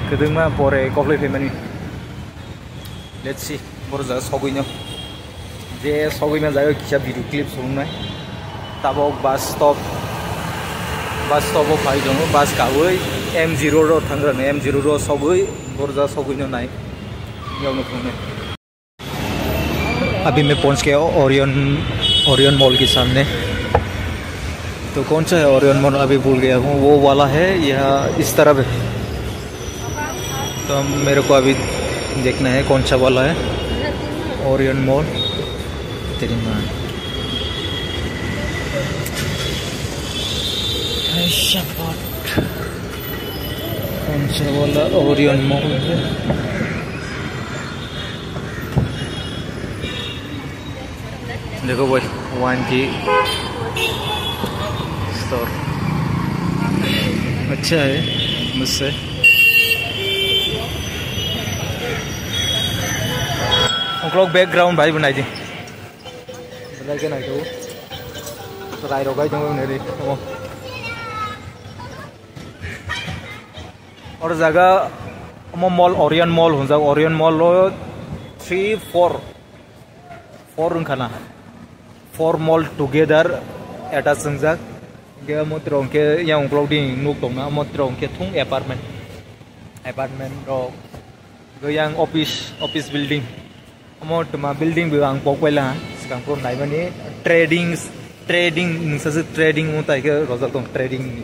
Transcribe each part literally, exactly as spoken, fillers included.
Kwdwngma pore koplai phaimani. Let's see, boro jaga sogwino. Je sogwima jaga kisa video clip swngnai. Tabok bus stop, bus stop o phai tongo, bus kawi M zero ro thangrani, M zero ro sogwi, boro jaga sogwino nai. Yawno thwngnai. अभी मैं पहुंच गया Orion, Orion mall के सामने। तो कौन सा है ओरियन मॉल? अभी भूल गया हूँ। वो वाला है या इस तरफ है? तो मेरे को अभी देखना है कौन सा वाला है ओरियन मॉल। तेरी माँ। ऐसा बात। कौन सा वाला ओरियन मॉल है? देखो भाई, वाइन की स्टोर अच्छा है, मुझसे। Uklok background bai bo naidi. Belai khe naithogo. Rai rok bai tongo nai ri. Omo. Oro jaga omo mall, Orion Mall hwnjak. Orion Mall o three, four, four wngkha na. Four mall together attach wngjak. Hingke omo tirok hingke yang uklok ding nuk tongna, omo tirok hingke thung apartment, apartment rok. Hingke yang office, office building. Omo toma building bo ang pok paila, swkang phuru naimani trading, trading nungsa se trading mo tai khe rojak tong trading ni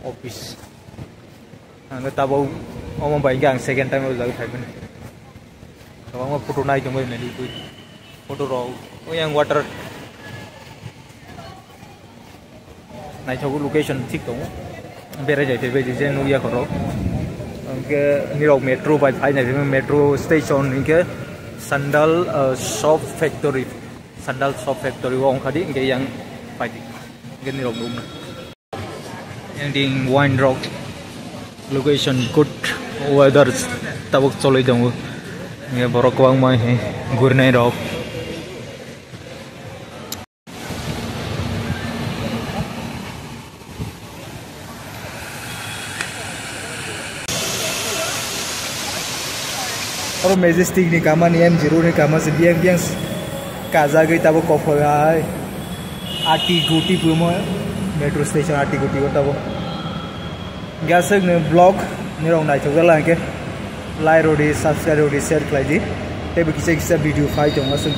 office. Ang tabuk omo bai khe ang second time o jaga phaimani. Kwbangma photo nai tongbai nai twi. Photo rok, o yang water. Naithogo location thik tongo. Berai jai phaibai je nukya khoro. Hingke nirok metro bai phai nai phai metro station hingke sandal, uh, shop factory. Sandal shop factory o wngkha di hingke yang phai di. Hingke nirok nukna. Yang ding wine rok location good weather tabuk choloi tongo. Hingke borok kwbangma he gurnai rok. Oro Majestic ni kama ni M zero ni kama se biyang biyang kajagwi tabuk kophoi hai. Ati guti pumo metro station ati guti o tabuk. Gaswk ni vlog nirok naithok jala hingke like rodi, subscribe rodi, share khlai di. Teibo kisa kisa video phai tongo aswk.